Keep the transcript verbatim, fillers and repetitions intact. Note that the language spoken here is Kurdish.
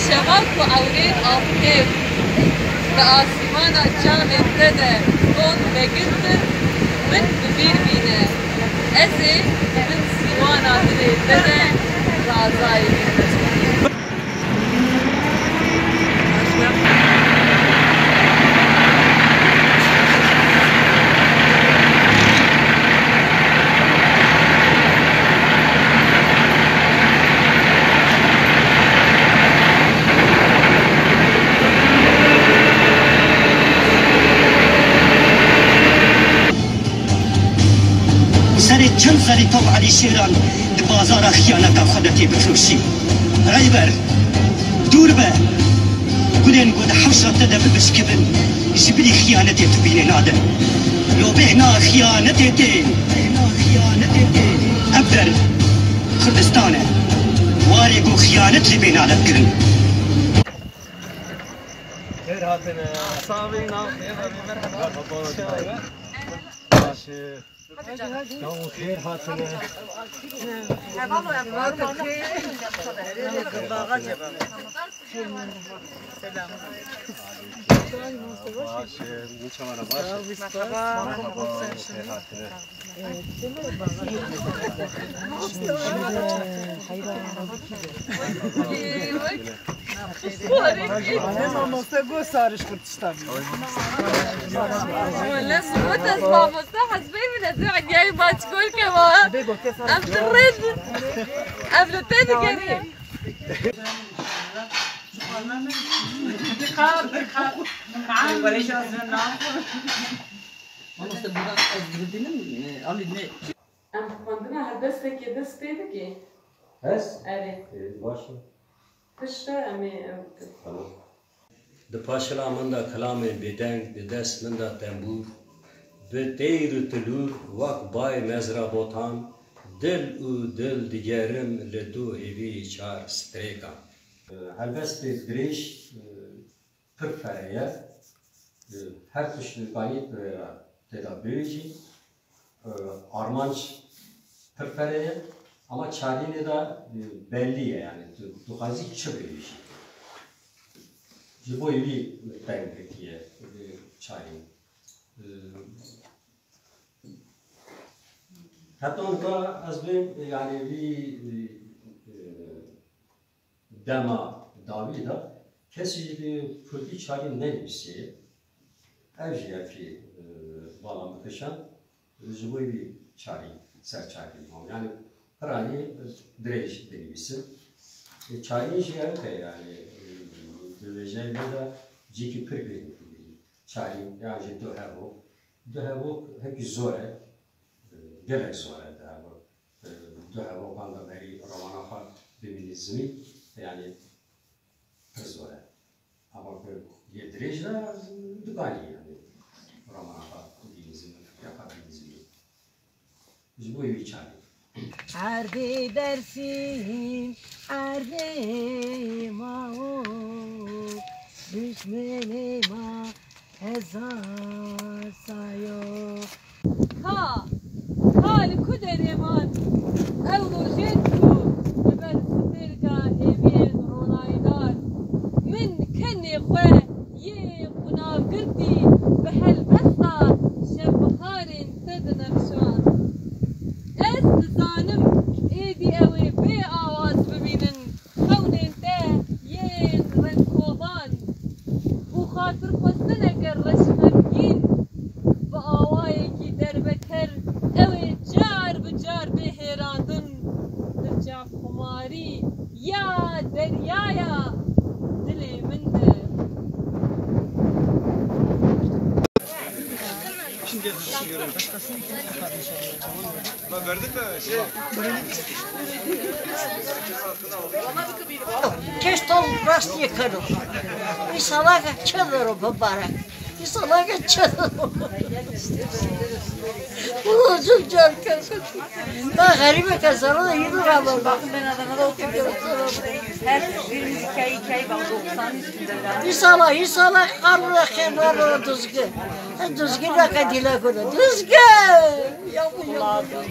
Şeva ku ewrên avûkê bi asîmana çavên te de got vegirtin, min bi bîr bîne. Ez ê di bin sîwana dilê te de razayê bibim. Serê çend serî top Elî Şêran di bazara xiyaneta xwe de tê bifroşî. Reyber, dûr be! Gulên ku di hewşa te de bibişkivin, ji bilî xiyanetê tu bînê nadin. Lo bêhna xiyanetê tê. Bêhna xiyanetê tê. Ev der Kurdistan e. Warê ku xiyanet jê bê naletkirin. Xêr hatine. Sağ olun. Merhaba. Merhaba. Baş e. Tamam, xêr hatine. Baş e. Merhaba. Merhaba. Xêr hatine. Mamoste Gosar ji Kurdistan. Wele, Sibot ez mamoste hezbê min, ez ê Enyayê Maçkol kema. Ev dirêd. Ev li te digerê. Diqat, diqat. Mamoste, buradan ez dibînim, e, alî ne? Em xwendina helbestekê dest pê bike? Hez? Erê. Ê, baş e. Piştre em ê ew bikin. Tamam. Di paşila min de kilamên bêdeng, di dest min de tembûr, bi teyr û tilûr wek bay Mezra Botan, dil û dil digerim li du hêvî çar strêkan. Helbestê dirêj, pir fere ye. Her tişt dikanî tê de bêjî. Armanc pir fere ye. Ama çarînê de bellî ye, yani tu dixwazî çi bibêjî. Ji bo wî deng girtiye çarîn. Heta nika ez bêm, yani wî dema dawî de kesî jî bi kurdî çarî nenivîsî. Ev jî yekî, e, bala min kişand, ji bo wî çarî, ser çarî mam. Yani piranî dirêj dinivîsin. E, çarî jî ev e, yani, e, di wêjeyê de cîkî pir girîng dibî. Çarî, yani ji du hevok. Du hevok hekî zor e. E, gelek zor e du hevok. E, du hevokan de berî romana xwe bimînî zimî, yani pir zor e. Ama ku yê dirêj de dikanî, yani romana xwe bimînî zimî, fikra xwe bimînî zimî. Ji bo wî çarî. Erdê Dêrsim, erdê ma o, duşmenê ma hezar sayo. Ka, ka li ku derê man? Ew rojên ku li ber stêrka hêviyên ronayî dan, min kenê xwe yê qunagirtî bi helbesta şevbixarên te dinevşand. Ez dizanim êdî ew ê bê awaz bimînin. Xewnên te yên rengkovan û xatirxwestineke reşxemgîn bi awayekî derbeker ew ê car bi car bê hêrandin. Di çavxumarî ya deryaya dilê min de. Keşton rastiyê keno. Înşallah ke çevero bibarek. Sana geçer. Ulan çok can. Ben garibe kesana da yürü ama bak. Ben Adana'da oturuyorum. Her birimiz hikaye hikaye bak doksan üstünde. İnşallah, inşallah karnına kenarına düzgün. Düzgün ne kadile göre. Düzgün. Yapın yapın.